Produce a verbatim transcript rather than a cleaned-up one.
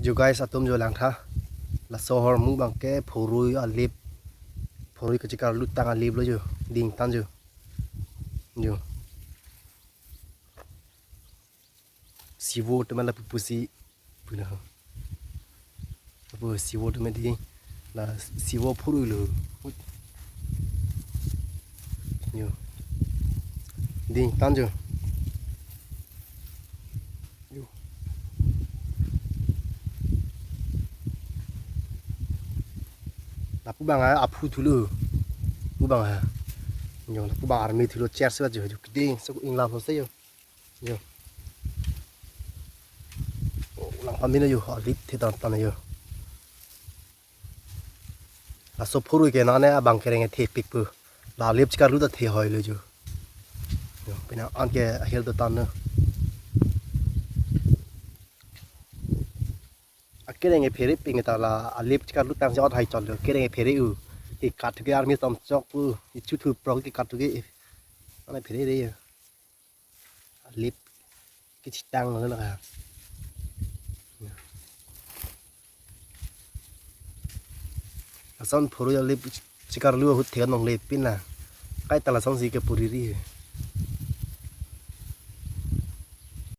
Jo guys, atum jo langtha. Laso ahormu abangke phorui alip. Phorui kachekarlu tang alip lo jo. Ding tan jo. Jo. Sivo teman lapu pusi. Puna. Lapu sivo teman di. La sivo phorui lo. Jo. Ding tan jo. Jo. Lapu abang aphu thulo. Lapu abang ha. Jo, lapu abang army thulo, chair se jo. Jo, keding sok ingla ho se jo. Jo. Oh, lang pamina jo, alip the tan tan jo. Laso phorui ke nane abang kereng thepik pu. La alip chekarlu ta the hoi lo jo. Jo, pina anke ahel do tan no. Akereng phere ping ta la alip chekarlu tang jot hai chot lo. Kereng phere u. Ke kat ke army tom chok pu. Ke chu thu prok ke kat ke. Ana phere re. Alip kechitang lo la. Lason phorui alip chekarlu ahut the nongle pin la. Kaita lasonsi kepuri ri.